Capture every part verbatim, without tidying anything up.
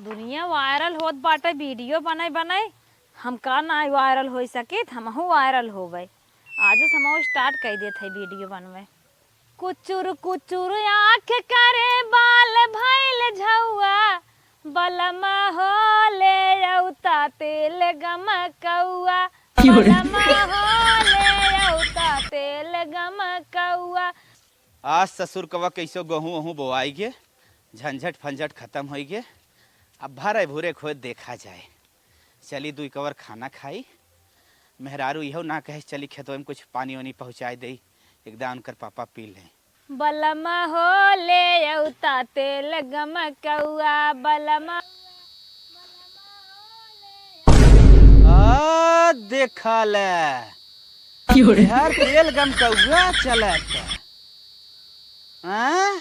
दुनिया वायरल होत बाटे वीडियो बनाई बनाई, हम का ना वायरल हो सकित, हमहू वायरल होबे। आज से हमहू स्टार्ट कर देत है वीडियो बनवे। कुचुर कुचुर आँख करे बाल भइल झौआ, बलमा हो ले औता तेल गमकौआ, बलमा हो ले औता तेल गमकौआ। आज ससुर कवा कैसो गहूँ वहूँ बोआई गे, झंझट फंझट खतम होई गे। अब भरे भूरे खोद देखा जाए। चली दुई कवर खाना खाई। मेहरारू इहो ना कहे चली खेतवे में कुछ पानी वानी पहुँचाए देई, एकदम उनकर पापा पी लें। बलमा हो ले औता तेल गमकौआ, बलमा। आ, देखा ले। यार, तेल गमकौआ चलत। हाँ?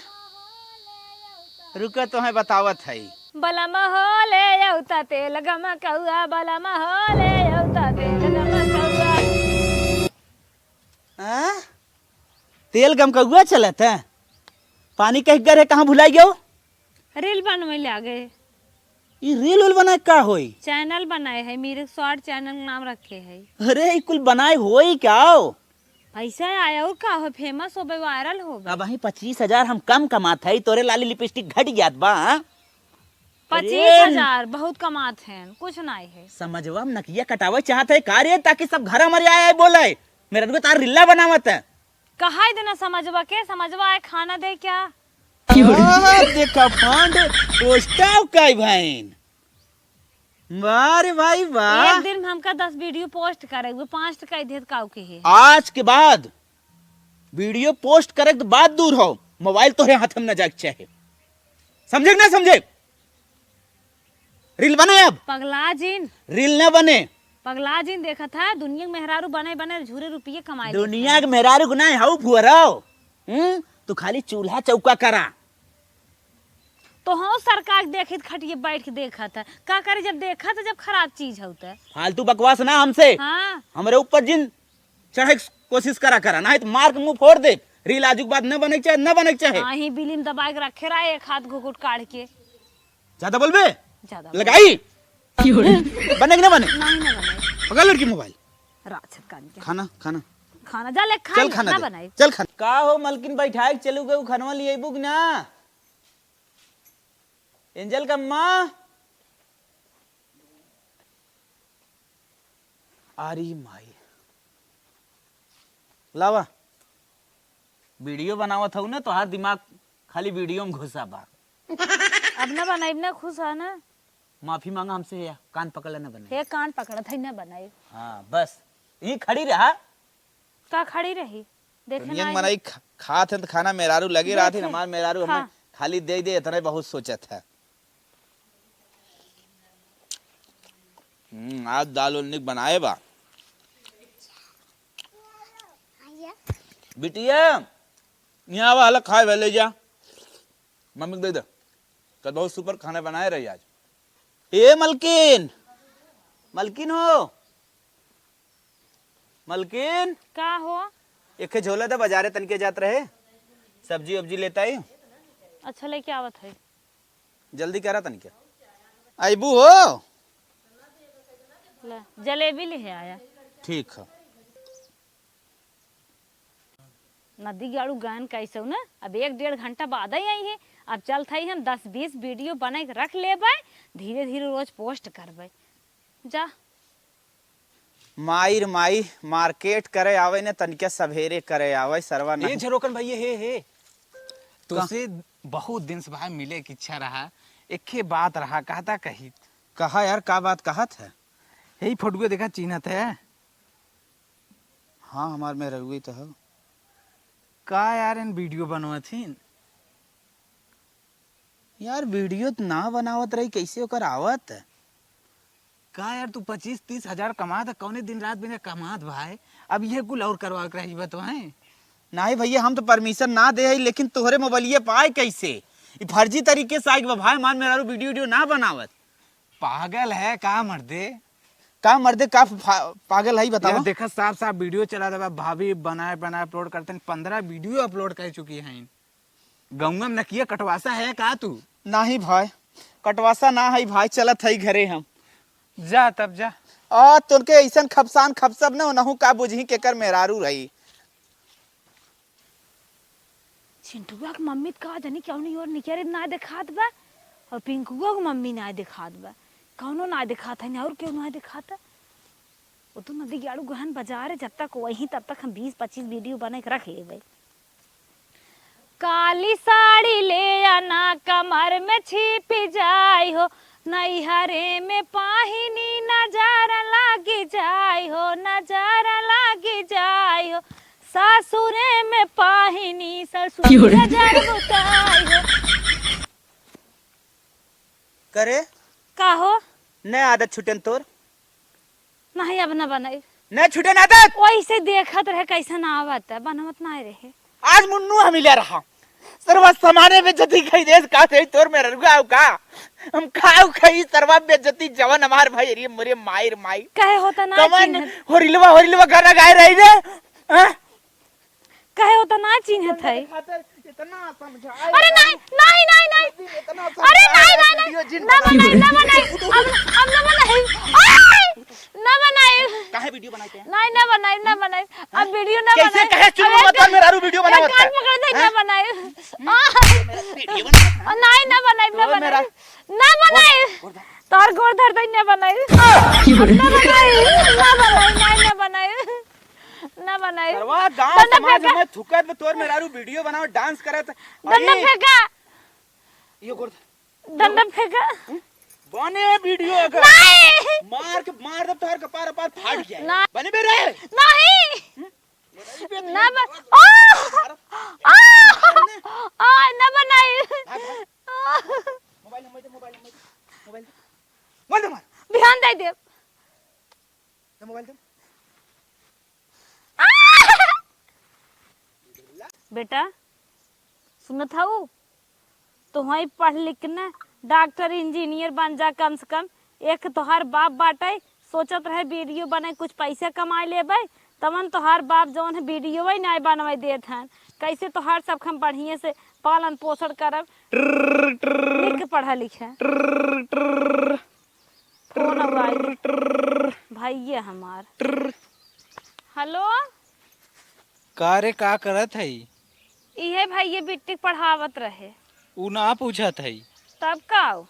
रुका, तोहे बतावत हई। बलमा हो ले औता तेल गमकौआ, बलमा हो ले औता तेल गमकौआ। हाँ? तेल गमकौआ चलत है? पानी कह गर है, कहाँ भुलाई गयो? रील बनवे लागे। ई रील उल बनाए का होई? चैनल बनाए है, मेरे शॉर्ट चैनल नाम रखे है। अरे, ई कुल बनाए होई का हो? पैसा आया और का हो, फेमस होबे, वायरल होबे। अब वही पच्चीस हजार हम कम कमात है, तोरे लाली लिपस्टिक घट जात बा, हाँ? अरे पच्चीस हजार बहुत कमात हैं, कुछ नहीं है। समझवा में नकिया कटावे चाहत है का रे, ताकि सब घर हमारे आए, आए बोले, मेरा रुको तार रिल्ला बनावत है। कहाई देना समझवा के, समझवा आए खाना दे क्या? आ, देखा फांड पोस्टाव काई भाईन। वाह रे भाई, वाह। एक दिन में हमका दस वीडियो पोस्ट करे, वो पाँच तो कह देत काऊ के है। आज के बाद वीडियो पोस्ट करे के बाद दूर हो, मोबाइल तोहरे हाथ में ना जाए के चाहे। समझे कि ना समझे? रील बने अब। पगला जिन। रील ना बने। पगला जिन, देखत है दुनिया के मेहरारू बने बने झूरे रुपये कमाए लेत दुनिया है। के मेहरारू को ना हऊ फुअराओ। हम्म, तू खाली चूल्हा चौका करा। तो हाँ, सरकार देखित खटिए बैठ के देखत है, का करे जब देखत है, जब खराब चीज होत है। फालतू बकवास ना हमसे। हाँ। हमरे ऊपर जिन चढ़े के कोशिश करा करा, नहीं तो मार के मुंह फोड़ दे। रील आजू के बाद न बने के चाहे, न बने के चाहे। हाँ, ही बिलिम दबाए के रखे रहा, एक हाथ घुघुट काढ़ के। ज्यादा बोलबे? ज्यादा बोल। लगाई? बने कि ना बने? नहीं, ना बने। पकड़ लड़की मोबाइल। राक्षस कान के। खाना, खाना। खाना जा ले, खाई, चल खाना ना दे। बनाई। चल खाना। का हो मलकिन, बैठाए के चलू गऊ, खनवा लिए अइबू कि ना? एंजल का माँ। आरी माई। लावा। वीडियो बनावत हऊ ना, तोहार दिमाग खाली वीडियो में घुसा बा। अब ना बनाइब ना, खुश है ना? माफी मांगा हमसे, या कान पकड़ लेना बनाई। हे कान पकड़त है ना बनाइब। हाँ, बस। यहीं खड़ी रहा। का खड़ी रही? देखे दुनिया ना के आई। मनई खा-, खात हैं त खाना मेहरारू लगे रहत है, देखे। हमार मेहरारू हमें हाँ। खाली दे दे, इतने बहुत सोचत है। हम्म, आज दाल उल निक बनाए बा। बिटिया, यहाँ आवा, हला खाए भले जा। मम्मी के दे दे। कल बहुत सुपर खाना बनाए रही आज। ए मलकिन, मलकिन हो, मलकिन। का हो? एके झोला दे, बाजारे तनिके जात रहे, सब्जी वब्जी लेता ही। अच्छा, लेके आवत है। जल्दी करा तनिके। अइबू हो? ले, जलेबी ले आया। ठीक है। नदी गाड़ू गायन कैसे ना, अब एक डेढ़ घंटा बाद ही आई है। अब चलत हई हम दस बीस वीडियो बना के रख लेबै, धीरे धीरे रोज पोस्ट करबै। जा। माई रे माई, मार्केट करे आवे ने, तनिका सवेरे करे आवे, सरवा ए नहीं। झरोकन भैया, हे, हे। का? तोसे बहुत दिन से भाई मिले के इच्छा रहा, एके बात रहा, कहता कही। कहा यार, का बात कहत है? यही फोटुए देखा, चिन्हत है? हाँ, हमार मेहररुए तो हो। का यार, इन वीडियो बनवत हिन? यार, वीडियो त ना बनावत रही, कैसे ओकर आवत? का यार, तू पच्चीस तीस हजार कमात है, कौने दिन रात बिना कमात भाई? अब ये कुल और करवा के रही बतवाएं? नहीं भैया, हम तो परमिशन ना दे है, लेकिन तोहरे मोबाइलिया पाए कैसे? ई फर्जी तरीके से आइग बा भाई, हमार मेहरारू वीडियो, वीडियो ना बनावत। पागल है का मर्दे? का मर्दे, का फा-, पागल है, बतावा? यार देखा, साफ साफ वीडियो चला रहा, भाभी बनाए बनाए अपलोड करते हैं, पन्द्रह वीडियो अपलोड कर चुकी हैं। गौवा में नकिया कटवासा है का तू? नहीं भाई, कटवासा ना है भाई, चलत है घरे हम। जा तब जा। आ, तोनके ऐसन खपसान खपसब न, ओनहु का बुझी केकर मेहरारू रही। चिंटुआ के मम्मी त का जानी कौनी ओर निकरे ना देखात बा, और पिंकुआ के मम्मी ना देखात बा, कौनो ना देखात है, और केहू ना देखात। वो तो नदी गाड़ू गहन बाजार है, जब तक वहीं तब तक हम बीस पच्चीस वीडियो बना के रख लेबे। काली साड़ी ले आना, कमर में छिप जाई हो, नैहरे में पाहिनी नजर लागी जाई हो, नजर लागी जाई हो, सासुरे में पाहिनी ससुर क्यों रे? नजर बुताई हो। करे? का हो? नया आदत छुटेन तोर? नहीं, अब न बनाई। न छूटे ना आदत। वैसे देखत रहे कैसन आवत है, बनवत नहीं रहे। आज मुन्नू हम ले रहा। सरवा समाने बेइज्जती कई देस का से तोर मेहररुआ हो का? हम खाऊ खाई सरवा बेइज्जती जवन हमार भाई, अरे मोरे माई रे माई। कहे होता ना कवन चिन्हत। होरिलवा, होरिलवा गाना गाए रही रे? हाँ? कहे होता ना चिन्हत है। खातिर इतना समझाए अरे नहीं, नहीं, नहीं, नहीं। इतना अरे समझाए नहीं, नहीं, वीडियो नहीं। जिन ना बनाई। बनाई, ना बनाई। अब, अब ना बनाई। आय! ना बनाई। काहे वीडियो बनाते हैं? नहीं, ना बनाई, ना बनाई। अब वीडियो ना कैसे बनाई। कहे चुनू अरे मत और मेहरारू वीडियो बनावत कान है? पकड़ दे, ना हैं? बनाई। मेरा वीडियो बनावत है? नहीं, ना बनाई, ना तो बनाई। मेरा ना बनाई। गोड़ धर। तोर गोड़ धर दे, ना बनाई। ना बनाई, ना बनाई, नहीं, ना बनाई। ना बनाई। सरवा गांव डंडा समाज फेंका। में थुकत में तोर मेहरारू वीडियो बनाओ, डांस करत। डंडा अरे, फेंका। ये गोड़ धर। डंडा फेंका। बने वीडियो अगर नहीं। मार के मार दे तोहर कपार अपार फाट जाए। ना। बने बे रे। नहीं। बने बे ना रे। ब-, आ! आ! आ, ना बनाई। भाग, भाग। मोबाइल हम दे, मोबाइल हम दे। मोबाइल दे। मोबाइल दे मार। ध्यान दे दे। दे मोबाइल दे। बेटा, सुनत हऊ? तोहई पढ़ लिख के ना डॉक्टर, इंजीनियर बन जा कम से कम। एक तोहार बाप बाटे, सोचत रहे वीडियो बनाई, कुछ पैसा कमाई लेबे, तवन तोहार बाप जवन है वीडियो ही नाई बनवाई देत हन। कैसे तोहार सब हम बढ़िया से पालन पोषण करब? लिख के पढ़ा लिखे। फोन अब आई। भैया हमार। हेलो। का रे, का करत हई? इहे भैया बिट्टी के पढ़ावत रहे। उ ना पूछत हई। तब का हो?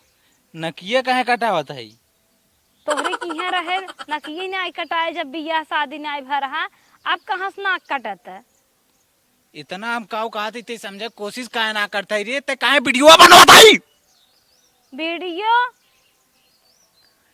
नकिया काहे कटावत हई? तोहरे किहाँ रहे, नकिया नाई कटाए जब बियाह शादी नाई भा रहा, अब कहाँ से नाक कटत है? इतना हम काऊ कहत हई, ते समझे कोशिश काहे ना करत हई रे? ते काहे वीडियो बनवत हई? वीडियो,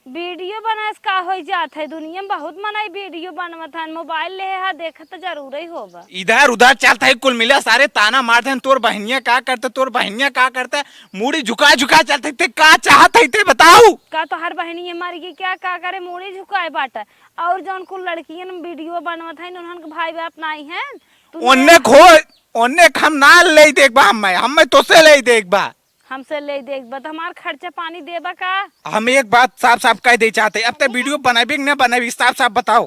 वीडियो बनाए से का होई जात है? दुनिया में बहुत मनई वीडियो बनवत हन, मोबाइल लेहे हा, देखत तो जरूर ही होबा। इधर उधर चलत है कुल मिला, सारे ताना मारत हन, तोर बहनिया का करते, तोर बहनिया का करते, मूड़ी झुका झुका चलत है, ते का चाहत है, ते बताऊ? का तोहार बहनिया मर गई क्या? का करे मूड़ी झुकाए बाटे? और जौन कुल लड़कियन वीडियो बनवत हन, उन्हन के भाई बाप नाई हैं? तू ओन्ने ले खो, ओन्ने के हम ना ले देख बा, हमें, हमें तोसे ले देख बा। हमसे ले देख बा, तो हमार खर्चा पानी देबा का? हम एक बात साफ साफ कह दे चाहते, अब ते वीडियो बनाबी कि ना बनाबी, साफ साफ बताओ।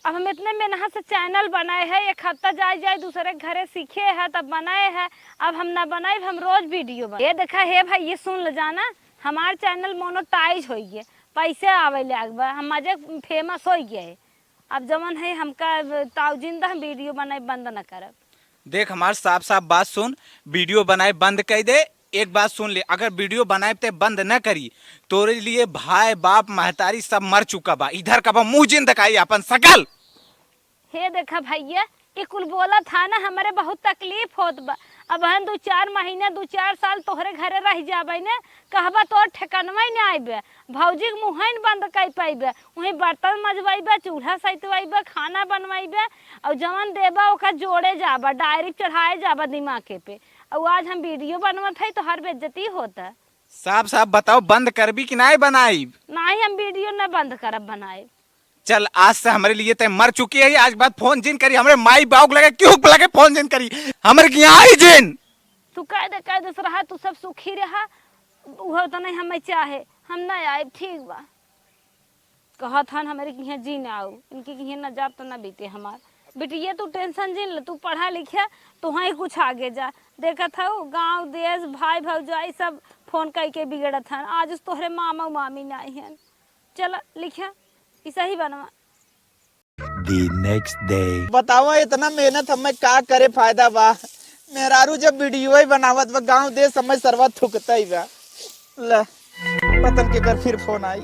अब हम इतने मेहनत से चैनल बनाए है, एक हफ्ता जाए जाए दूसरे के घरे सीखे है, तब बनाए है। अब हम ना बनाए, हम रोज वीडियो बना। ये देखा, हे भाई, ये सुन ले जाना, हमार चैनल मोनोटाइज हो गए, पैसे आवे लाग बा, हम मजे फेमस हो गए। अब जवन है हमका ताऊ जिंदा, हम वीडियो बनाए बंद न करब। देख, हमार साफ साफ बात सुन, वीडियो बनाए बंद कर दे। एक बात सुन ले, अगर वीडियो बनाए ते बंद न करी, तोरे लिए भाई बाप महतारी सब मर चुका बा, इधर का बा मुंह जिन दिखाई अपन सकल। हे देखा भैया, ई कुल बोलत हा ना, हमरे बहुत तकलीफ होत बा। अब हम दू चार महीना, दू चार साल तोहरे घरे रह जाबे ने, कहबा तोर ठिकानवा ही ना आइबे, भौजी के मुँह ही न बंद कर पाइबे, वहीं बर्तन मजवाइबे, चूल्हा सैतवाइबे, खाना बनवाइबे, और जवन देबा ओका जोड़े जाबा, डायरेक्ट चढ़ाए जाबा दिमागे पे। और आज हम वीडियो बनवत है, तोहार बेइज्जती होता। साफ साफ बताओ, बंद करबी कि नाई बनाइब? नाई, हम वीडियो न बंद करब, बनाइब। चल, आज से हमरे लिए ते मर चुकी है, आज के बाद फोन जिन करी, हमरे माई बाऊ के लगे, केहू के लगे फोन जिन करी, हमरे किहाँ आई जिन। तू कह दे, कह दे, रहा, तू सब सुखी रहा, उहो तो नहीं हमें चाहे, हम नहीं आए, ठीक बा। कहत हन हमरे किहाँ जिन आऊ, इनके किहाँ न जाब तो न बीते हमार। अब बिटिया, तू tension जिन ले, तू पढ़ा लिखा, तोहई कुछ आगे जा। देखत हऊ, गाँव, देश, भाई, भौजाई सब फोन कइके बिगड़त हन। आज उस तोहरे मामा मामी नाई हन। चला, लिखा, ई सही बनवा। The next day. बतावा, इतना मेहनत हमें का करे फायदा बा? मेहरारू जब वीडियो ही बनावत बा, गाँव देश हमें सरवा थुकता ही बा। ले, पतन के कर फिर फोन आई।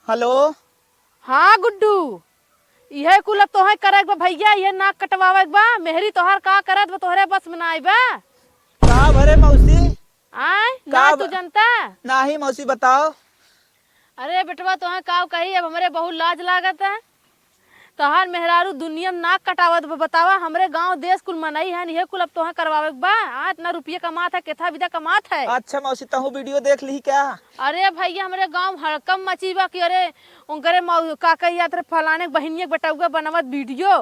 हेलो। हाँ गुड्डू, इहे कुल अब तोहे करे के बा भैया, इहे नाक कटवावे के बा। मेहरी तोहार का करत बा, तोहरे बस में ना आइबा। का भरे मौसी? आय, ना का तू ब-, जनता? नाही मौसी, बताओ। अरे बेटवा, तोहे का कही, अब हमरे बहुत लाज लागत है। तोहार मेहरारू दुनिया में नाक कटावत बा, बतावा, हमरे गाँव देश कुल मनई हन, इहे कुल अब तोहे करवावे के बा। हाँ, इतना रुपये कमात है, केथा विदा कमात है। अच्छा मौसी, तहूँ वीडियो देख ली क्या? अरे भैया, हमरे गाँव में हड़कम मची बा कि अरे, उनकरे मौ-, का कही जात रहे, फलाने के बहिनिया के बेटउआ बनावत वीडियो,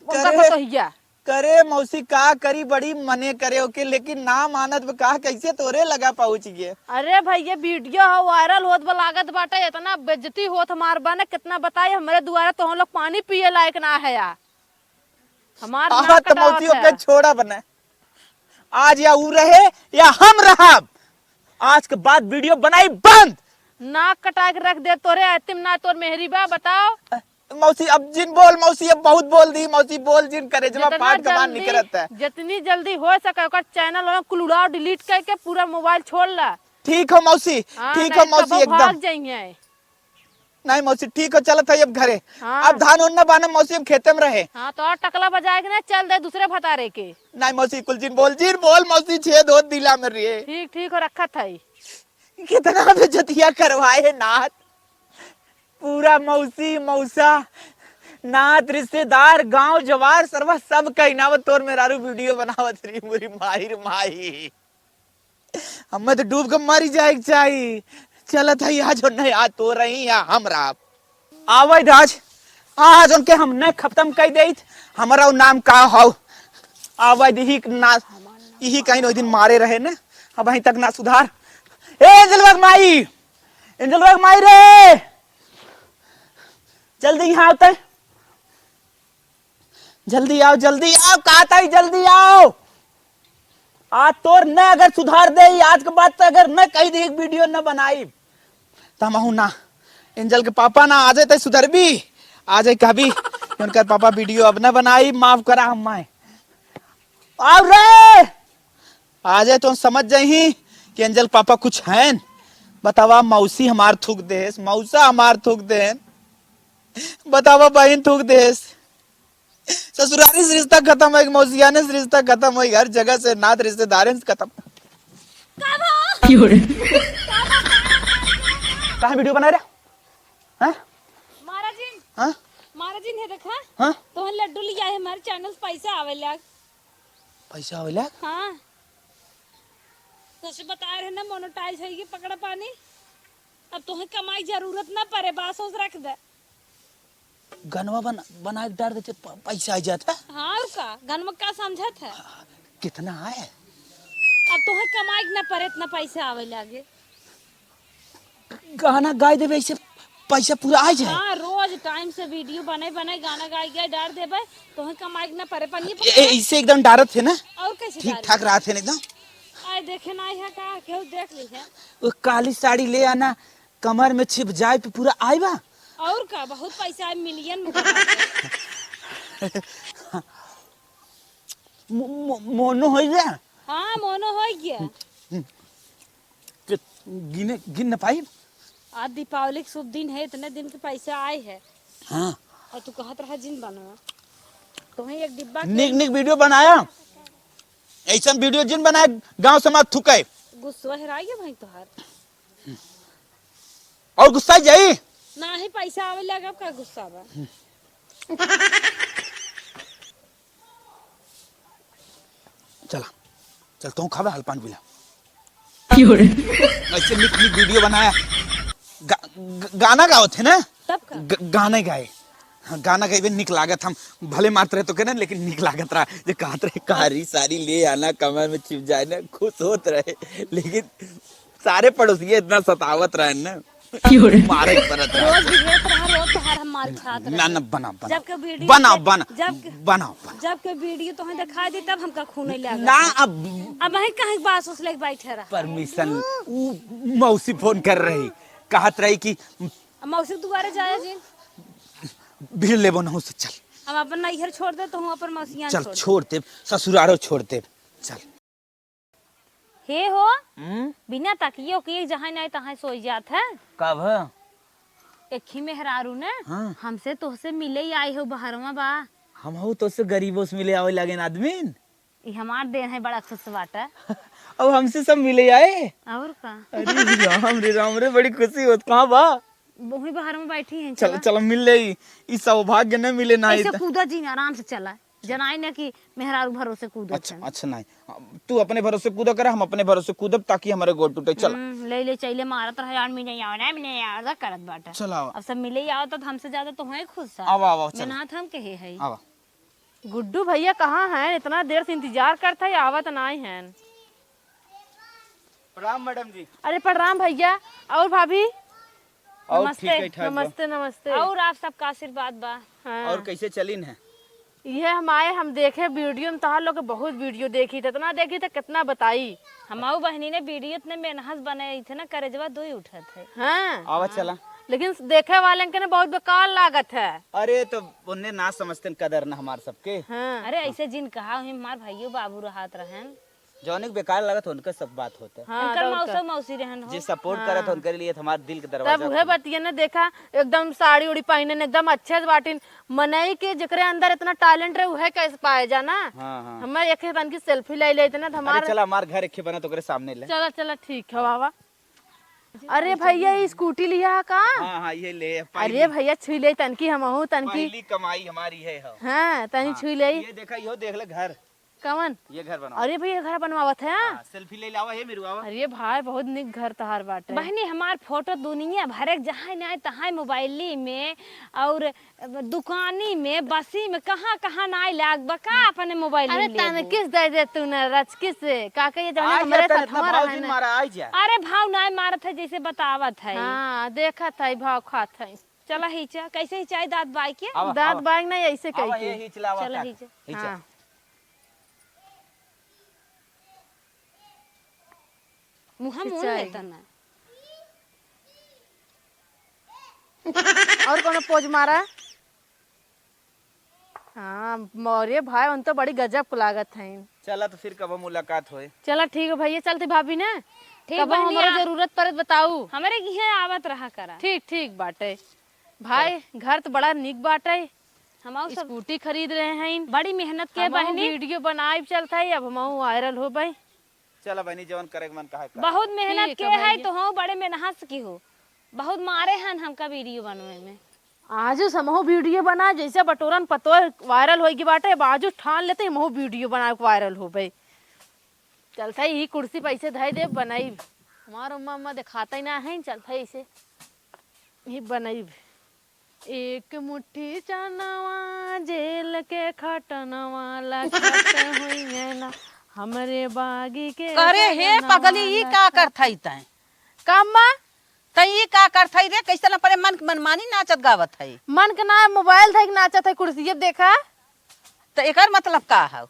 उनका करे, पतोहिया। करे मौसी, का करी, बड़ी मने करे ओके, लेकिन ना मानत बा, का कैसे तोरे लगा पहुँच गए? अरे भैया, वीडियो ह, वायरल होत बा, लागत बाटे, इतना बेइज्जती होत हमार बा न, कितना बताई, हमरे दुआरे तो हम लोग पानी पिए लायक ना है यार। हमार हाँ, नाक तो कटावत मौसी है। ओके छोड़ा बने, आज या ऊ रहे या हम रहब, आज के बाद वीडियो बनाई बंद। नाक कटा के रख दे तोरे, आतिम ना तोर मेहरी बा, बताओ। मौसी, अब जिन बोल मौसी, अब बहुत बोल दी मौसी, बोल जिन, करेजवा जितना फाट के बाहर जल्दी, निकलत है। जितनी जल्दी हो सके ओकर चैनल वाला कुल उड़ाव, डिलीट करके पूरा मोबाइल छोड़ ला। ठीक हो मौसी, हाँ, ठीक हो नहीं तो मौसी, वो एकदम। भाग जाइए। नहीं मौसी, ठीक हो, चलत है अब घरे। हाँ। अब धान उन्ना बाना मौसी, अब खेते में रहे। हाँ, तो और टकला बजाए के ना चल दे दूसरे भतारे के। नहीं मौसी, कुल जिन बोल, जिन बोल मौसी, छेद होत दिला में रहे। ठीक, ठीक हो, रखत है। कितना बेइज्जतिया करवाए है नाथ। पूरा मौसी, मौसा, नात, रिश्तेदार, गांव, जवार, सरवा सब कहीं ना, तोर मेहरारू वीडियो बनावत रही, मोरी माई रे माई। हमें तो डूब के मरी जाए के चाही। चलत है, आज नहीं, आज तो रही या हम राब। आवे द आज, आज उनके हम न खत्म कर देत। हमारा उ नाम का हौ? आवे द, यही ना, यही कहीं ओइ दिन मारे रहे न, अब अहीं तक ना सुधार। ए एंजलवा के माई, एंजलवा के माई रे, जल्दी यहाँ आवते, जल्दी आओ, जल्दी आओ, कहा था ही, जल्दी आओ। आज तोर न अगर सुधार दे, आज के बाद तो अगर न कही दे, एक वीडियो न बनाई, त हमहू ना। एंजल के पापा ना, आ जाए तै सुधरबी, आ जाए कहबी कि उनकर पापा वीडियो अब न बनाई, माफ करा हम माए। आओ रे, आ जाए तो समझ जाही कि एंजल पापा कुछ हैं। बतावा, मौसी हमार थूक देस, मौसा हमार थूक देन, बतावा, बहिन थूक देस। ससुरारी से रिश्ता खत्म है, मौसियाने से रिश्ता खत्म है, हर जगह से नात रिश्तेदारन से खत्म। का भा? क्यों रे? काहे वीडियो बना रहे? हाँ? महाराजिन। हाँ? महाराजिन, हे देखा। हाँ? तोहन लड्डू लिया है, हमारे चैनल से पैसा आवे लाग। पैसा आवे लाग? हाँ। सच बता रहे ना, मोनेटाइज है ये पकड़ा पानी। अब तोहे कमाई जरूरत ना पड़े, बासोस रख दे। गनवा बन-, बना के डाल देते, प-, पैसा आ जाता। हाँ, और का? गनवा का समझत है? कितना आए? अब तोहे कमाई के ना पड़े, इतना पैसा आवे लागे। गाना गाए देबे, ऐसे पैसा पूरा आ जाए। हाँ, रोज टाइम से वीडियो बने, बने, गाना गाए, गाए डाल देबे, तोहे कमाई के ना पड़े, पानी ए, ए, इसे एकदम डारत है ना? और कैसे ठीक डारे? ठाक रहत है ना एकदम? आए देखे ना है का, केहू देख ली है। वो काली साड़ी ले आना, कमर में छिप जाए पे पूरा आए बा। और का, बहुत पैसा है, मिलियन में। मो-, मो-, मोनो होइ गया? हाँ, मोनो होइ गया। के गिने, गिन न पाई? आज दीपावली के शुभ दिन है, इतने दिन के पैसा आए है। हाँ। और तू कहत रहा जिन बनवा। तुम्हें एक डिब्बा के निक, निक वीडियो बनाया। ऐसा वीडियो जिन बनाए, गांव समाज थुकाए। गुस्सा हेराई है भाई तोहार। और गुस्सा जाई? नाही, पैसा आवे लगा, का गुस्सा बा? चला, चल, तू खाबे, हल पान पीला। क्यों रे? ऐसे निक, निक वीडियो बनाया। गा-, ग-, गाना गावत है ना? तब का? ग-, गाने गाए। हाँ, गाना गाइबे निक लागत, हम भले मारत रहे तो के ना, लेकिन निक लागत रहा। जे कहत रहे, "कारी सारी ले आना, कमर में छिप जाए ना", खुश होत रहे। लेकिन सारे पड़ोसिये इतना सतावत रहे ना। क्यों रे? मारे के पड़त रहा। रोज बिगड़त रहा, रोज तोहार हम मार खात रहे। ना, ना, बना, बना। जब के वीडियो बना, के, बना, जब के, बना, बना। जब के वीडियो तोहें दिखाई दी, तब हमका खून ही लागत ना, है। अब अब वहीं कहीं बास उस लेके बैठे रहा। Permission, ऊ मौसी फोन कर रही, कहत रही कि अब मौसी के दुआरे जाया जी। भीड़ लेबो ना हो से, चल। हम अपन नैहर छोड़ दे, तो हम अपन मौसियान चल, छोड़ दे। छोड़ दे, ससुरारो छोड़ दे, चल। हे हो, हम्म? बिना तकियो के जहाँ नाहीं तहाँ सोई जात है। कब है? एक ही मेहरारू ने हाँ। हमसे तोहसे मिले ही आई हो, बहरवा बा। हम हो तोहसे गरीबों से मिले आवे लागेन आदमीन। ई हमार देन है, बड़ा खुश बाटा। अब हमसे सब मिले आए। और का? अरे राम रे राम रे, बड़ी खुशी होत। कहाँ बा? वही बाहर में बैठी हैं, चल, चला। चल, मिल ले। ई सौभाग्य न मिले ना ऐसे इतना। कूदा जी, आराम से चला। जनाई ना कि मेहरारू भरोसे कूदत अच्छा, हैं। अच्छा, नहीं। तू अपने भरोसे कूदा करे, हम अपने भरोसे कूदब, ताकि हमारे गोड़ टूटे। चल। हम्म, ले, ले, चले मारत रहे, यार, मिले यार, ना मिले यार, ऐसा करत बाटा। चल, आवा। अब सब मिले ही आओ, तो हमसे ज्यादा तो हैं खुश है। आवा, आवा, चल। मेहनत हम कहे है। आवा। गुड्डू भैया कहाँ हैं? इतना देर से इंतजार करत है, आवत नाई हैं। प्रणाम मैडम जी। अरे प्रणाम भैया। और भाभी? और नमस्ते। ठीक है, ठाक बा। नमस्ते, नमस्ते। और आप सबका आशीर्वाद बा। हाँ। और कैसे चलिन है? ये हम आए, हम देखे वीडियो में, तोहार लोग के बहुत वीडियो देखी थे, इतना देखी थे, कितना बताई। हमाऊ बहनी ने वीडियो इतने मेहनत से बनाई थे ना, करेजवा दो ही उठत है। हाँ। आवा चला। लेकिन देखे वाले के ना बहुत बेकार लागत है। अरे तो उन्हें ना समझते कदर ना हमार सबके। हाँ। अरे ऐसे जिन कहा, वहीं हमार भाइयों बाबू रहत रहन। जौन एक बेकार लागत, उनका सब बात होता है। हाँ, उनकर तो मौसा उनका मौसी रहन हो। जे support हाँ। करत, उनके लिए तो हमारे दिल के तब दरवाजा उहे खुला। बतिया ने देखा, एकदम साड़ी उड़ी पहने ने, एकदम अच्छे से बाटिन। मनई के जेकरे अंदर इतना talent रहे, उहे कैसे पाए जाना। हाँ, हाँ। हमें एक तन की selfie ले ले इतना तो अरे हमार चला, हमार घर एक बना तो ओकरे सामने ले। चला, चला, ठीक है बाबा। अरे भैया, ये scooty लिया है का? हाँ, हाँ, ये ले, अरे पहली। भैया, छुई ले तनकी, हमहू तनकी। पहली कमाई हमारी है, हाँ। हाँ, तनी हाँ, छुई ले। ये देखा, यो देख ले घर। कवन? ये घर बनवा। अरे भैया, घर बनवावत है, हाँ? हाँ, selfie ले लावा, हे मेरू आवा। अरे भाई, बहुत निक घर तहार बाटे। बहनी, हमार photo दुनिया भर के जहाँ नाहीं तहाँ मोबाइली में और दुकानी में, बसी में, कहाँ कहाँ नाहीं लाग बा का अपने मोबाइल अरे में लेबू? तनकिस दे दे तू ना, रचकिस से। का कहिए जब आज हमरे या तन इतना साथवा भाव रहे जिन ना। मारा, आज या। अरे भाव नाहीं मारत है, जैसे बतावत है। हाँ, देखत है, भाव खात है। चला हिचा, कैसे हिचाई दाँत बाई के? आवा, दाँत आवा। बाई नहीं, ऐसे आवा, कह के। ये हिचलावा चला काट। हिचा। हिचा। हाँ। मुँह मुँह खिंचाई। लेता ना। और कौनो pose मारा? हाँ, मौर्य भाई, उन तो बड़ी गजब को लागत हैं। चला तो फिर कबो मुलाकात होए। चला ठीक है भैया, चलते भाभी ना। ठीक कबो बहनी, हमरो आ- जरूरत पड़े तो बताऊ। हमरे किहे आवत रहा करा। ठीक, ठीक बाटे। भाई, चला। घर तो बड़ा निक बाटे। हमाऊ सब scooty खरीद रहे हैं। बड़ी मेहनत के हमहू बहनी। Video बनाइब चलत है, अब हमहू viral होबे। चला बहनी, जवन करे के मन कहा कर। बहुत मेहनत ठीक के है है भैया। तो हम बड़े मेहनत की हो। बहुत मारे हन हमका video बनवे में। आजू से हमहू video बना, जैसे बटोरन पतोह viral होई की बाटे, अब आजू ठान लेते हमहू video बना के viral होबे। चलत है, यही कुर्सी पे ऐसे धई देब, बनाइब। हमार अम्मा, अम्मा देखाता ही ना है, चलत है ऐसे, यही बनाइब। एक मुट्ठी चनवा जेल के खटनवा लगत होइए ना, हमरे बागी के अरे हे सजना पगली, ई वाला का करत हई तैं? का अम्मा? तैं ई का करत हई रे? कैसे न परे मन के मनमानी नाचत गावत हई? मन के ना, mobile धई के नाचत है कुर्सी, अब देखा। तो एकर मतलब का हौ?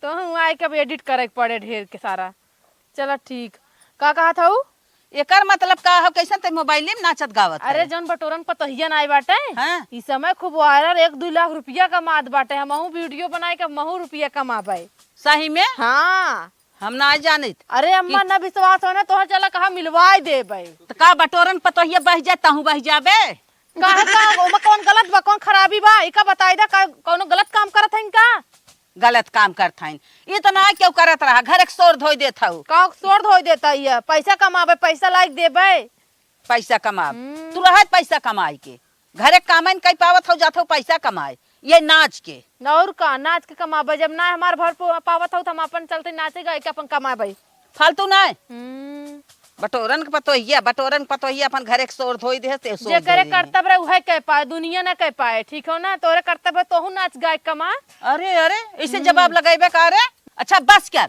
तो हम आए के अब edit करे के पड़े ढेर के सारा। चला ठीक। का कहत हऊ? एकर मतलब का हौ? कैसन तैं mobile में नाचत गावत अरे है? जौन बटोरन पतोहिया नाई बाटे, हाँ। ई समय खूब viral, एक दू लाख रुपया कमात बाटे। हमहू video बनाए के हमहू रुपया कमाबे। सही में? हाँ। हम ना जानित। अरे अम्मा, कि ना विश्वास हो ना, तोहर चला कहा मिलवाई देबे। त का बटोरन पतोहिया बह जाए, तहूँ बह जाबे? काहे का? ओमा कौन गलत बा, कौन खराबी बा? इका बताई दा, का कौनो गलत काम करत हईन का? गलत काम करत हईन। ई त ना केहू करत रहा, घर के सोर धोई देत हऊ। का सोर धोई देत हई? पैसा कमाबे, पैसा लाइक देबे। पैसा कमाब। हम्म। तू रहत पैसा कमाई के। घरे कामे न कई पावत हऊ, जात हऊ पैसा कमाए। ये नाच के। और का, नाच के कमाबे, जब ना हमार भर पो-, पावत हऊ, त हम अपन चलते नाचे गाए के अपन कमाबे। फालतू ना। हम्म। बटोरन के पतोहिया, बटोरन के पतोहिया अपन घरे के सोर धोई दे, ते सोर जेकरे धोई दे। कर्तव्य रहे, उहे कह पाए, दुनिया ना कह पाए, ठीक हो ना? तोरे कर्तव्य, तोहू नाच गाए कमा। अरे, अरे, ऐसे हम्म। जवाब लगेबे का रे? अच्छा, बस कर।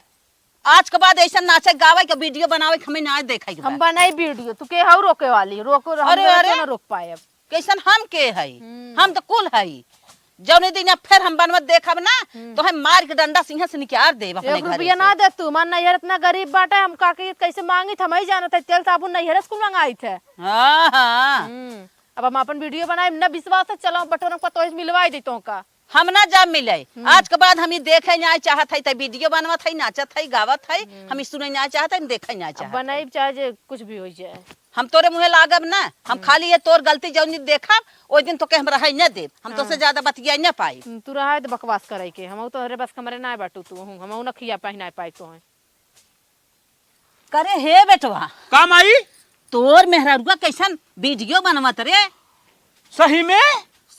आज के बाद ऐसा नाचे गावे के, वीडियो बनावे के हमें ना देखे के हम बा। बनाई वीडियो, तू के हऊ रोके वाली? रोको, हम अरे, रोके अरे। ना रोक पाए अब। कैसन हम के हई? हम्म। हम तो कुल हई। जौने दिन अब फिर हम बनवत देखब ना, हम्म। तो हम मार के डंडा से यहाँ से निकाल देब अपने एक घरे रुपया से। ना दे तू, हमार नैहर इतना गरीब बाटे, हम का के कैसे मांगित, हम ही जानत है, तेल साबुन नैहर से कुल मंगाइत है। हाँ, हाँ। हम्म। अब हम अपन वीडियो बनाए, ना विश्वास है, चलो बटोरन पतोह से मिलवाई दे तोहका। हम ना जा मिले। हम्म। आज के बाद हम ई देखे ना चाहत है, त वीडियो बनवत है, नाचत है, गावत है, हम्म। हम ई सुने ना चाहत है, देखे ना अब चाहत है। बनाई चाहे जे कुछ भी हो जाए। हम तोरे मुँहे लागब ना, हम हम्म। खाली ये तोर गलती जौन दिन देखब, ओइ दिन तोके हम रहे न देब, हम तोसे हाँ। ज्यादा बतिया न पाई। हम्म, तू रहे तो बकवास करे के, हम तोहरे बस कमरे ना बाटू तू, हम ना खिया पाई ना पाई तो है। करे हे बेटवा। का माई? तोर मेहरारुआ कैसन वीडियो बनवत रे? सही में?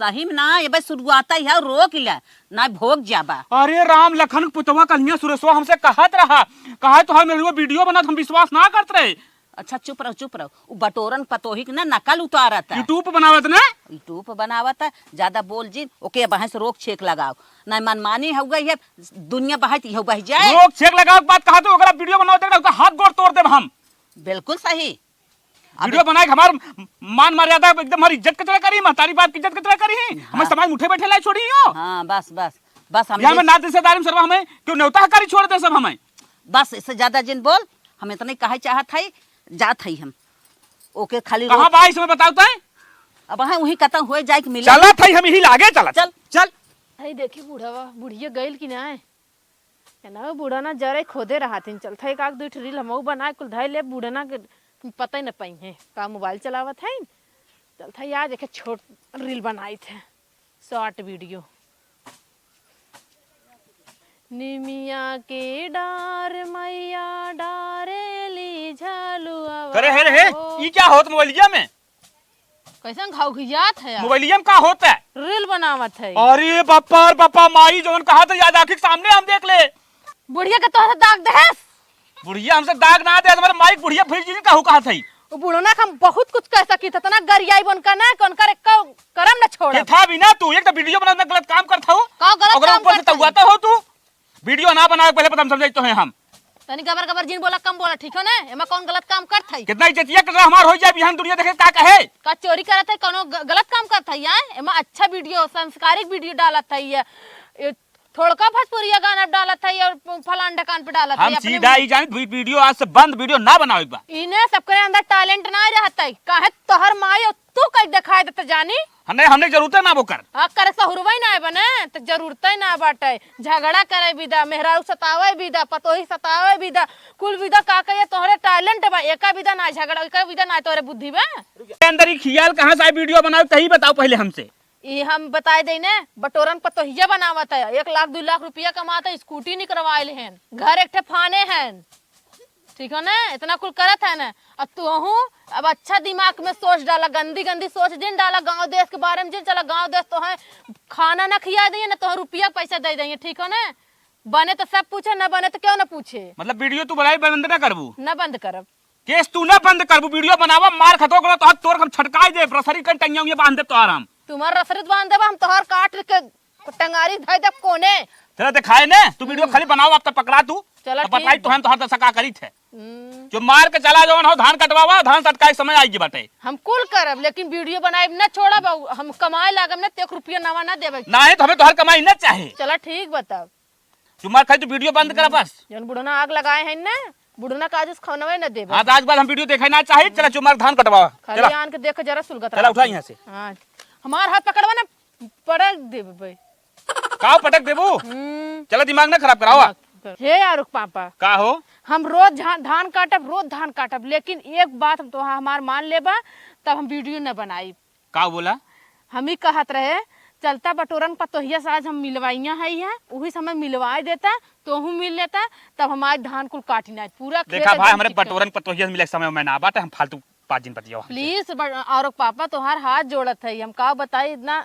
सही में ना, ये बस शुरुआत ही है, रोक ले, ना भोग जाबा। अरे राम लखन पुतवा कन्हैया सुरेशवा हमसे कहत रहा, कहा तोहार मेहरारुआ वीडियो बनत, हम विश्वास ना करत रहे। अच्छा चुप रहो, चुप रहो, उ बटोरन पतोही के ना नकल उतारत है। YouTube बनावत ना? YouTube बनावत है, ज्यादा बोल जिन, ओके बहस रोक छेक लगाओ, ना मनमानी हो गई है, दुनिया बहत इहो बह जाए। रोक छेक लगावे के बाद कहा तो ओकरा वीडियो बनाओ, देख ना, ओकर हाथ गोड़ तोड़ देब हम। बिल्कुल सही। अब वीडियो बनाए के हमार मान मर्यादा एकदम, हमारी इज्जत कचरा करी, महतारी बाप की इज्जत कचरा करी, हमें हाँ। समाज में उठे बैठे लाई छोड़ी हो। हाँ, बस, बस, बस, हम यहाँ में ये नाते रिश्तेदारी में सरवा हमें क्यों न्योता हकारी छोड़ दे सब हमें। बस, इससे ज्यादा जिन बोल, हम इतने कहे चाहत है, जात है हम। ओके, खाली कहाँ रोक। बा, इसमें बताओ तो। अब है वहीं कतौ होए जाए के मिले। चलत है हम यही लागे चलत। चल। चल। हई देखी बुढ़वा, बुढ़िया गइल कि ना? है ना, बूढ़ा ना जरे खोदे रहथिन। चलत है एक आध दुई ठो रील हमहू बनाए, कुल धइ ले, बूढ़ा ना के पता ही न पइहें। का मोबाइल चलावत है? चलत है आज एक छोट रील बनाइत है, शॉर्ट वीडियो। निमिया के डार मैया डारेली झलुआ करे हे रे हे, हो। ई क्या होत मोबाइलिया में? कैसन घाव घियात है यार? मोबाइलिया में का होत है? रील बनावत है। अरे बापा रे बापा, माई जवन कहा तो याद आँखी के सामने हम देख ले। बुढ़िया के तोहसे दाग देहस? बुढ़िया हमसे दाग ना दे, हमारे माई के बुढ़िया फिर जिन कहू कहा था। वो बुढ़ना के हम बहुत कुछ कह सकी था, इतना गरियाई बन का ना, कौन करे को करम ना छोड़। के था भी ना तू, एक तो वीडियो बनावे में गलत काम करत हऊ, का गलत ओकरा काम ऊपर से करत हई? तउआत हऊ तू। वीडियो ना बनावे पहले पता हम समझाई तो है हम। तनी गबर गबर जिन बोला, कम बोला, ठीक हो ना? एमा कौन गलत काम करत हई? कितना इज्जतिया कचरा हमार हो जाए, बिहान दुनिया देखे का कहे? का चोरी करत है, कौनो ग-, गलत काम करत है यार? एमा अच्छा वीडियो, संस्कारिक वीडियो डालत है ये, ये थोड़का भोजपुरिया गाना डालत है और फलान ढकान पे डालत है हम अपने सीधा मुंह। ही जानित वी-, वीडियो आज से बंद, वीडियो ना बनावे के बा। इन्हें सबके अंदर टैलेंट ना रहत है, काहे तोहर माई और तू कई दिखाई देत जानी? हने, हमने जरूरत है ना वो कर। आ, करे सहुरवा ही ना है बने, तो जरूरत ही ना बाटे। झगड़ा करे बिदा, मेहरारू सतावे बिदा, पतोही सतावे बिदा, कुल बिदा का कहिए तोहरे टैलेंट बा, एका बिदा ना झगड़ा, एका बिदा ना तोहरे बुद्धि बा। अंदर ही खियाल कहाँ से आए वीडियो बनाओ, तही बताओ पहले हमसे। ई हम बताए दे ने, बटोरन पतोहिया बनावत है, एक लाख दू लाख रुपया कमात है, स्कूटी निकरवाइल हैं, घर एक ठे फाने हैं, ठीक हो ना, इतना कुल करत है ना। अब तोहू अब अच्छा दिमाग में सोच डाला, गंदी गंदी सोच जिन डाला, गाँव देश के बारे में जिन चला, गाँव देश तोहे खाना ना खिया दिए ना, तोहे रुपया पैसा दे दिए, ठीक हो ना। बने तो सब पूछे, ना बने तो क्यों ना पूछे। मतलब वीडियो तू बनाई बंद ना करबू? ना बंद करब। केस तू ना बंद करबू, वीडियो बनावा, मार खतो करो, तोहर तोर हम छटकाई दे, रसरी कन टंगिया उंगिया बांध दे तोहर हम। तुम्हार रसरी तो बांध देबा, हम तोहर काट के टंगारी धइ देब कोने। चला दिखाए ने, तू वीडियो हम्म। खाली बनावा, अब तक पकड़ा तू। चला अब बताई ठीक तो बा। हम तोहर दशा का करी थे। हम्म। जो मार के चला जवन हो, धान कटवावा, धान सटकाए समय आई बाटे। हम कुल करब, लेकिन वीडियो बनाए ना छोड़ब, हम कमाए लागब ना, तो एक रुपया नवा ना देबे। ना है तो हमें तोहर कमाई ना चाहे। चला ठीक बताओ। जो मार खाई तू वीडियो बंद करा बस। जौन बुढ़ना आग लगाए हैं ना, बुढ़ना का आज खौनवे न देबे। हाँ, तो आज बाद हम वीडियो देखे ना चाही। चला, जो मार धान कटवा। खाली चला। आन के देख जरा सुलगत चला, रहा। उठा यहाँ से। हाँ, हमार हाथ पकड़वा ना, पटक देबे भाई। का पटक देबू? हम्म। चला, दिमाग ना खराब करावा। हे आरुख पापा। का हो? हम रोज झा-, धान काटब, रोज धान काटब, लेकिन एक बात हम तो हमार मान लेबा, तब हम वीडियो न बनाई। का बोला? हम ही कहत रहे, चलता बटोरन पतोहिया से आज हम मिलवाइया है, यहाँ उही समय मिलवाए देता, तोहू मिल लेता, तब हम आज धान कुल काटी ना, पूरा खेत देखा भाई, एकदम हमरे चिकन। बटोरन पतोहिया से मिले के समय में ना बाटे, हम फालतू बात जिन बतियाओ हमसे। प्लीज, ब-, और पापा तोहार हाथ जोड़त है, हम का बताई इतना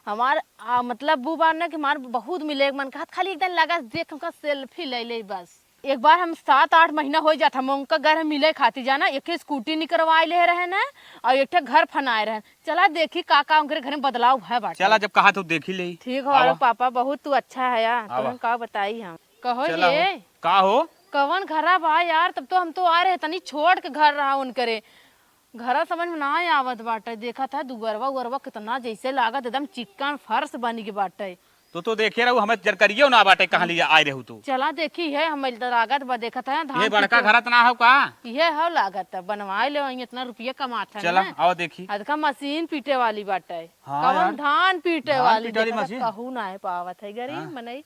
हमार, आ, मतलब वो बार ना कि हमार बहुत मिले के मन कहत, खाली एक दिन लगा देख हमका सेल्फी ले ले बस। एक बार हम सात आठ महीना हो जात, हम उनका घर हम मिले खातिर जाना, एक ठे स्कूटी निकरवाए ले रहे ना, और एक ठे घर फनाए रहे। चला देखी का का उनके घर में बदलाव है बाटे। चला जब कहा तो देखी ले। ठीक हो, आवा। अरे पापा बहुत तू अच्छा है यार, आवा। तुमन का बताई हम। कहो चला ये। हो। का हो? कवन घरा बा यार? तब तो हम तो आ रहे, तनी छोड़ के घर रहा उनकरे। घरा समझ में ना आवत बाटे। देखत है दुअरवा उअरवा कितना जैसे लागत एकदम चिक्कन फर्श बन के बाटे। तो, तो देखे रहू, हमें जानकारियो ना बाटे, कहाँ लिए आए रहू तू। चला देखी है, हम इधर लागत बा, देखत है धान ये बड़का पीटे। घरा त ना हो का? ये हो लागत है, बनवाए ले वहीं, इतना रुपया कमात है चला, ना। आओ देखी। अदका मशीन पीटे वाली बाटे। हाँ कवन यार। धान पीटे धान वाली पीटे वाली देखत है, मशीन। कहू ना है पावत है गरीब हाँ। मनई।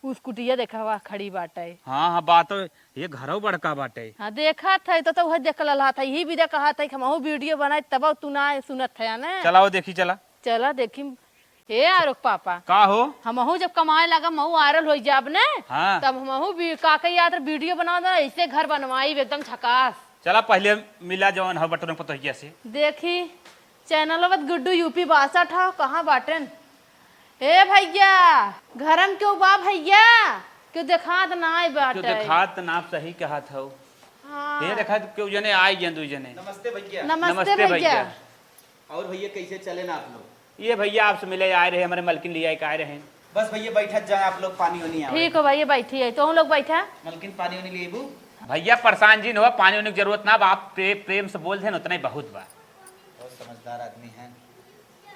उस कुटिया देखा हुआ खड़ी बाटे। हाँ, हाँ, बात तो ये घरो बड़का बाटे। हाँ, देखत है तो, तो वह देख ललहा था, यही विदा कहा था कि हमहू वीडियो बनाए, तब तू ना सुनत है ना। चलाओ देखी, चला। चला देखी। हे आरोक पापा। का हो? हमहू जब कमाए लगा, महू वायरल हो जाब ने, हाँ। तब हमहू भी का कही याद वीडियो बना दे, ऐसे घर बनवाई एकदम झकास। चला पहले मिला जवन हो बटन पतोहिया से। देखी, चैनल बत गुड्डू यूपी बासठ हो, कहाँ बाटन? ए भैया, घर में क्यों बा भैया? क्यों देखात ना आए क्यों बाटे? देखात ना, आप सही कहत हो। हाँ। ये देखा क्यों जने आए गए दू जने। नमस्ते भैया। नमस्ते नमस्ते भैया। भैया। और भैया कैसे चले ना आप लोग? ये भैया आपसे मिले आए रहे, हमारे मलकिन लिया के आए रहे। बस भैया बैठत जाए आप लोग, पानी वानी आवे। ठीक हो भैया, बैठी है, तुम लोग बैठा। मलकिन पानी वानी लेबू? भैया परेशान जिन हो, पानी वानी की जरूरत ना बा, आप प्रे-, प्रेम से बोल दे ना, उतना ही बहुत बा। बहुत समझदार आदमी है।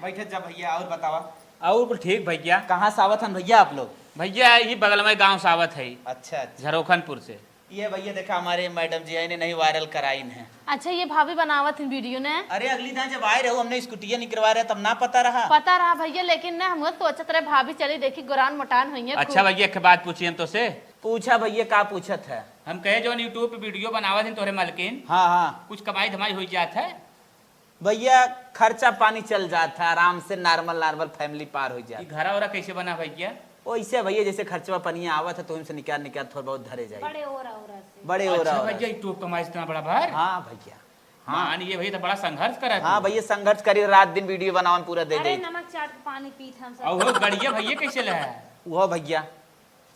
बैठत जा भैया, और बतावा। और कुल ठीक भैया। कहाँ से आवत हन भैया आप लोग? भैया यही बगल में गाँव से आवत है। अच्छा, अच्छा। झरोखनपुर से। ये भैया देखा हमारे मैडम जी, इन्हें नहीं वायरल कराइन है। अच्छा, ये भाभी बनावत हैं वीडियो ने? अरे अगली दाएं जब आए रहो, हमने स्कूटिया निकलवा रहे तब ना पता रहा। पता रहा भैया, लेकिन ना हम सोचत रहे भाभी चली देखी गोरान मोटान होइए अच्छा खूब। भैया, एक बात पूछी हम तो से। पूछा भैया, का पूछत है? हम कहे जौन YouTube पे वीडियो बनावत हैं तोहरे मलकिन, हाँ, हाँ। कुछ कमाई धमाई हो जात है? भैया, खर्चा पानी चल जात है, आराम से normal, normal family पार हो जात। ई घरा ओरा कैसे बना भैया? वैसे भैया, जैसे खर्चवा पनिया आवत है, तो हमसे निकाल, निकाल थोड़ा बहुत धरे जाए। बड़े ओरा ओरा से। बड़े ओरा अच्छा ओरा भैया, से। YouTube कमाई इतना बड़ा भार? हाँ भैया। हाँ। मान ये भैया, तो बड़ा संघर्ष करा हाँ तू। भैया, संघर्ष करी, रात दिन वीडियो बनावन पूरा दे अरे दे। नमक चाट के पानी पीत हम सब। अहो, गड़िया भैया कैसे ले है? वो भैया,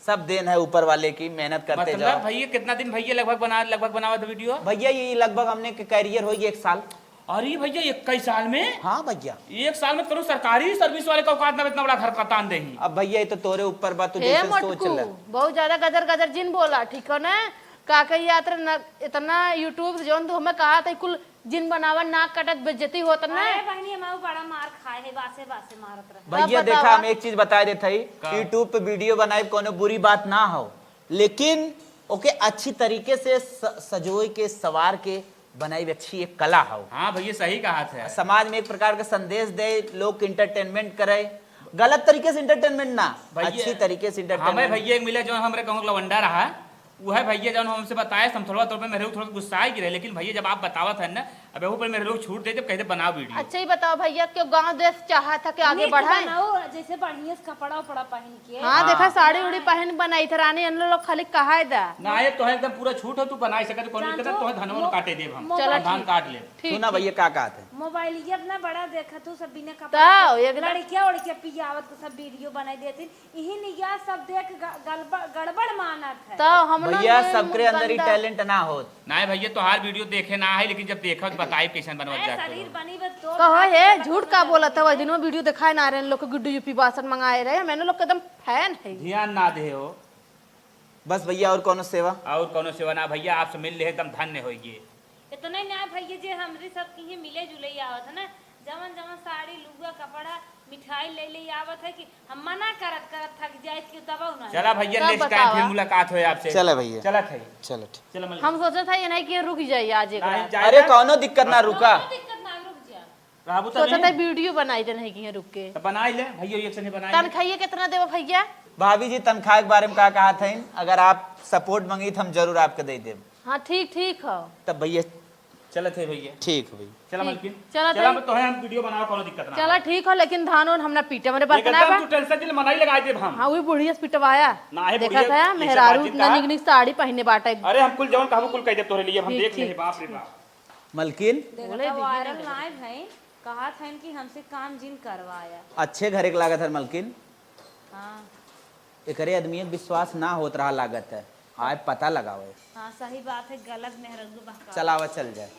सब देन है ऊपर वाले की, मेहनत करते मतलब जाओ। भैया कितना दिन भैया लगभग बना, लगभग बनावत वीडियो? भैया ये लगभग हमने के career होई एक साल। अरे भैया, इक्कीस साल में? हाँ भैया। एक साल में तो सरकारी service वाले का औकात ना, इतना बड़ा घर का तान देही। अब भैया ये तो तोरे ऊपर बा, तू हे जैसे सोच मोटकू, ले। बहुत ज्यादा गजर गजर जिन बोला, ठीक हो ना? का कही यात्रा न, इतना YouTube से जौन तू हमें कहा था कुल जिन बनावन नाक कटत बेइज्जती होत ना। अरे बहनी, हम बड़ा मार खाए है, बासे बासे मारत रहे। भैया तब देखा, बतावा। हम एक चीज बताए देत हई, का? YouTube पे वीडियो बनाए कोनो बुरी बात ना हो, लेकिन ओके अच्छी तरीके से स-, सजोए के, सवार के बनाए अच्छी एक कला हो। हाँ भैया, सही कहा थे। समाज में एक प्रकार का संदेश दे, लोग के entertainment करे, गलत तरीके से entertainment ना, भैया, अच्छी तरीके से हमें entertainment। भैया एक मिला जो हमरे गाँव का लवंडा रहा, वह भैया जौन हमसे बताए, हम थोड़ा तौर पे मेरे को थोड़ा गुस्सा आ गिरे, लेकिन भैया जब आप बतावत है ना, अब एहू पर मेरे लोग छूट दे, जब कहते बनाओ वीडियो। अच्छा, ये बताओ भैया, क्यों गांव देश चाहत है कि आगे नीक बढ़ाए? बनाओ, जैसे बढ़िया से कपड़ा उपड़ा पहन के। हाँ, हाँ। देखा, साड़ी उड़ी पहन बनाई थे रानी, इन लोग खाली कहाए दा। ना, ये तो है एकदम पूरा छूट हो, तू बनाई सकत, कौन जान दिक्कत है, तो तो है धनवन मो-, काटे देब हम, मोबाइल हम धान काट लेब। ठीक, सुना ठीक। भैया, का कहत है? मोबाइल ये अपना बड़ा देखत हो, सब बिना कपड़ा तो के एकदम लड़किया उड़किया पियावत को सब वीडियो बनाई देती। इही निगाह सब देख ग-, गड़बड़, गड़बड़ मानत है। तो हम ना भैया, ये सबके अंदर ही गंदा talent ना होत। नाहीं भैया, तोहार वीडियो देखे ना है, लेकिन जब देखब तो बताइब कैसन बनवत ए, जात शरीर हो। बनी बस तो कहो भात हे, के झूठ का बना बोलत है? वही दिन में वीडियो दिखाए ना रहे, लोग गुड्डू यूपी बासठ मंगाए रहे, मैंने लोग के एकदम fan है। ध्यान ना दे हो। बस भैया, और कौनो सेवा? और कौनो सेवा ना भैया, आपसे मिल ले एकदम धन्य होइए। इतने ना भैया जे हमरे सब किहे मिले जुले ही आवत है ना, जवन जवन साड़ी, लुगा, कपड़ा, मिठाई ले ले आवत है कि हम मना करत करत थक जाइत कि तबहु ना चला ले। भैया, तब next time बतावा। फिर मुलाकात होए आपसे। चला भैया। चलत है। चला ठीक। चला मलिक। हम सोचत है ये नहीं कि रुक जाए आज एक नहीं, रात। जाए अरे ना। कौनो दिक्कत ना, अब रुका। कौनो दिक्कत ना, रुक जा। रहबू सोचत तनी? है वीडियो बनाई दे नहीं कि रुक के। तो बनाई ले भैया, एक संगे बनाई ले। तनखाइए कितना देबो भैया? भाभी जी, तनख्वाह के बारे में का कहत हईन? अगर आप support मंगी तो हम जरूर आपके दे देब। हाँ, ठीक, ठीक हो। तब भैया चलत है भैया। ठीक है भैया। चला ठीक। मलकिन। चला चला, तनी। तो है, हम वीडियो बनाओ, कोनो दिक्कत ना चला हो। ठीक हो, लेकिन धान ओन हम ना पीटे, हमरे पास ना एकदम बा। तू tension दिल मनाई लगाई देब हम। हाँ, वही बुढ़िया से पिटवाया। ना है देखा बुढ़िया, था, ये मेहरारू बात इतना का? निक निक साड़ी पहने बाटे। अरे हम कुल जौन कहबो कुल कह देब तोहरे लिए, हम ठीक, देख ले, ठीक, बाप रे ठीक। बाप। मलकिन। देखा बोले था, दीदी ने viral बोला। ना है भाई, कहा था इनकी हमसे काम जिन करवाया। अच्छे घरे के लागत है मलकिन। हाँ। एकरे आदमी के विश्वास ना होत रहा लागत है। आए पता लगावे। हाँ, सही बात है, गलत मेहररुआ बहकावे। चलावा चल जाए।